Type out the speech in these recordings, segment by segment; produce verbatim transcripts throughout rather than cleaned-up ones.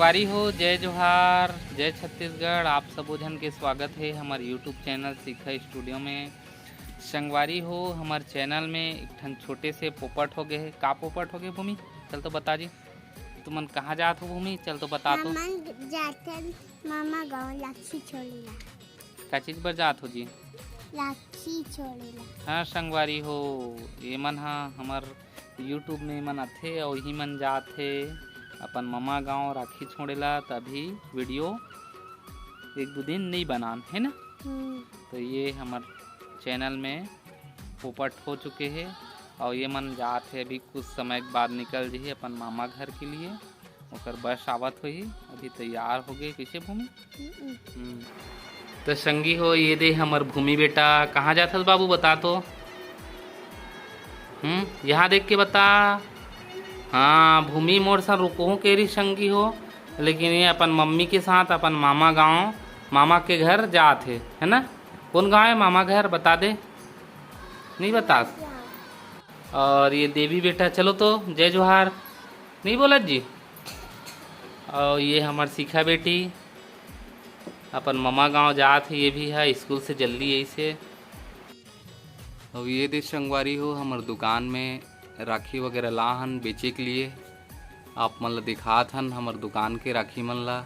संगवारी हो, जय जोहार, जय छत्तीसगढ़। आप सबो झन के स्वागत हे हमर YouTube चैनल सीखा स्टूडियो में। संगवारी हो, हमर चैनल में एक ठन छोटे से पोपट हो गए हे। का पोपट हो गए भूमि? चल तो बता जी, तुमन कहाँ जात हो भूमि? चल तो बता तो। हमन जाथन मामा गाँव लाखी छोड़े ला। का चीज बर जात हो जी? लाखी छोड़े ला। हाँ संगवारी हो, ये मन हा हमर YouTube में मन आथे और यही मन जात हे अपन ममा गाँव राखी छोड़े ला। तभी वीडियो एक दो दिन नहीं बनान है ना। हम्म। तो ये हमर चैनल में पोपट हो चुके हे और ये मन जात हे, अभी कुछ समय के बाद निकल जही अपन मामा घर के लिए। ओकर बस आवत होही, अभी तैयार हो गए। कैसे भूमि? हम्म। हम्म। तो संगी हो, ये दे हमर भूमि बेटा। कहाँ जात हस बाबू, बता तो। हम्म, यहाँ देख के बता। हाँ, भूमि मोर सन रुकहूँ के रही संगी हो, लेकिन ये अपन मम्मी के साथ अपन मामा गाँव, मामा के घर जात हे, है ना? कौन गाँव है मामा घर, बता दे। नहीं बतास। और ये देवी बेटा, चलो तो जय जोहार। नहीं बोलत जी। और ये हमर शिखा बेटी अपन ममा गाँव जात हे, ये भी है स्कूल से जल्दी यही से। और ये दे संगवारी हो, हमर दुकान में राखी वगैरह ला हन बेचे के लिए। आप मन ल दिखात हन हमर दुकान के राखी मन ला।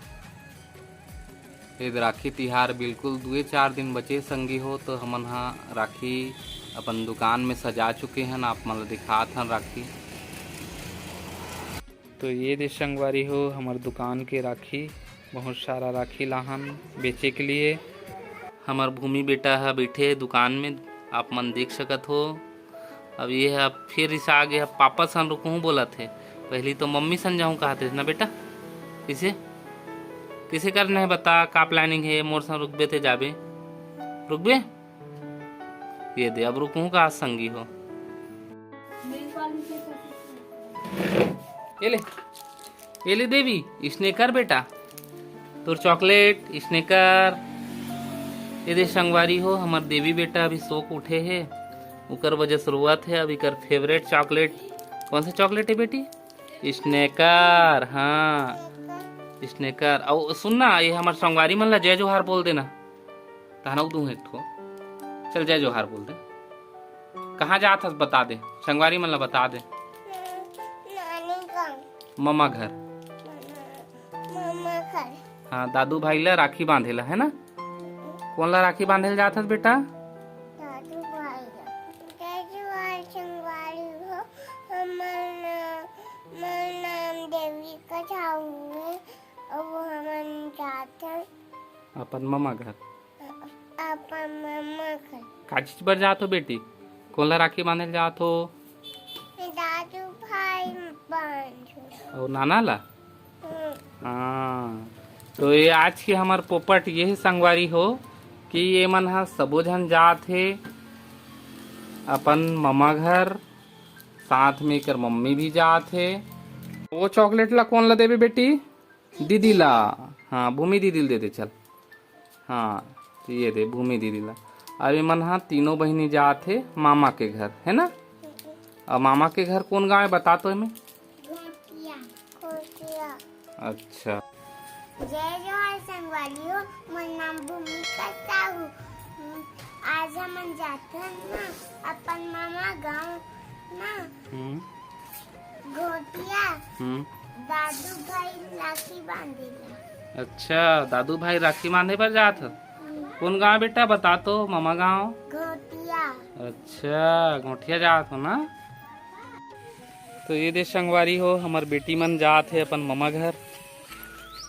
ये दे राखी तिहार बिल्कुल दुए चार दिन बचे संगी हो, तो हमन हा राखी अपन दुकान में सजा चुके हन। आप मन ल दिखात हन राखी। तो ये दे संगवारी हो, हमर दुकान के राखी, बहुत सारा राखी लाहन बेचे के लिए। हमर भूमि बेटा ह बैठे हे दुकान में, आप मन देख सकत हो। अब ये ह फिर रिसा गे ह, पापा सन रुकहूँ बोलत हे। पहली तो मम्मी सन जाहूँ कहत रहिस ना बेटा। किसे, किसे करना है बता, का प्लानिंग है? मोर सन रुकबे ते जाबे, रुकबे। ये दे, अब रुकहूँ का संगी हो। ये ले, ये ले देवी, इसने कर बेटा, तोर चॉकलेट, इसने कर। ये दे संगवारी हो, हमर देवी बेटा अभी सो के उठे हे, उकर वजह से रोवत हे। अब इकर फेवरेट चॉकलेट, कौन सा चॉकलेट है बेटी? स्नेकर, हाँ, स्नेकर। अउ सुन ना, ये हमर संगवारी मन ला जय जोहार बोल देना। तहना दूँ एक ठो। चल, जय जोहार बोल दे। कहाँ जात हस, बता दे, संगवारी मन ला बता दे। नानी गाँव। ममा घर। ममा घर। हाँ, दादू भाई ला राखी बांधे ला, है ना? कौन ला राखी बांधे ला जात हस बेटा? दादू भाई ला। दादू भाई संगवारी हो, हमर ना-, हमर नाम देवी का झाऊ है, अउ हमन जात हन अपन ममा घर। अपन ममा घर। का चीज बर जात हो बेटी? कोन ला राखी बांधे ल जात हो? दादू भाई बांधू। अउ नाना ला? हम्म। हाँ, तो ये आज के हमर पोपट ये है संगवारी हो कि ये मन ह सबो झन जात हे अपन ममा घर, साथ में एकर मम्मी भी जात हे। वो चॉकलेट ला कोन ला देबे बेटी? दीदी ला। हाँ, भूमि दीदी ला दे दे, चल। हाँ, तो ये दे भूमि दीदी ला। अब ये मन हा तीनों बहिनी जात हे मामा के घर, है ना? अब मामा के घर कौन गाँव है, बता तो हमें। घोटिया। घोटिया। अच्छा। जय जोहार संगवारी हो, मोर नाम भूमिका साहू। आज हमन जाथन ना अपन मामा गाँव ना। हम्म। घोटिया। हम्म। दादू भाई राखी बांधे ला। अच्छा, दादू भाई राखी बांधे बर जात हो? हम्म। कौन गाँव बेटा, बता तो, मामा गाँव? घोटिया। अच्छा, घोटिया जात हो ना? तो ये दे संगवारी हो, हमर बेटी मन जात हे अपन ममा घर।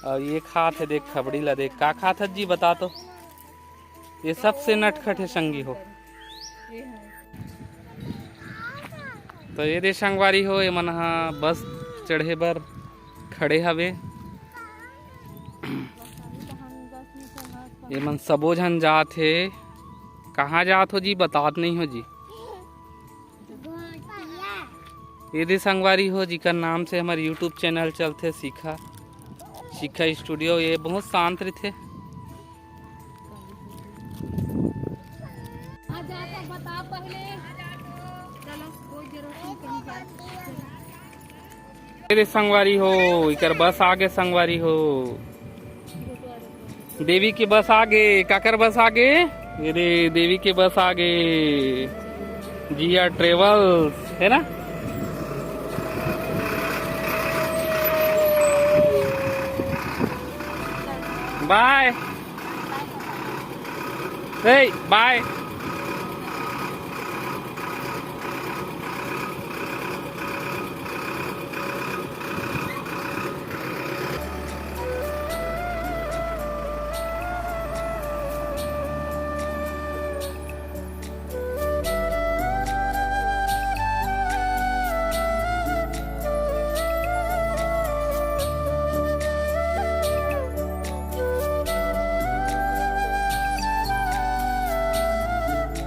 और ये खात हे, देख खबड़ी ला, देख का खात हे जी, बता तो। ये सबसे नटखट हे संगी हो। तो ये दे संगवारी हो, ये मन हा बस चढ़े बर खड़े हवे। ये मन सबो झन जात हे। कहाँ जात हो जी, बतात नहीं हो जी। ये दे संगवारी हो, जिकर नाम से हमर YouTube चैनल चलथे, सीखा, सीखा स्टूडियो। ये बहुत शांत रहिथे। रे संगवारी हो, इकर बस आगे संगवारी हो। देवी के बस आगे, काकर बस आगे? ये रे, देवी के बस आगे। जिया ट्रेवल्स, है ना? बाय। ए, बाय।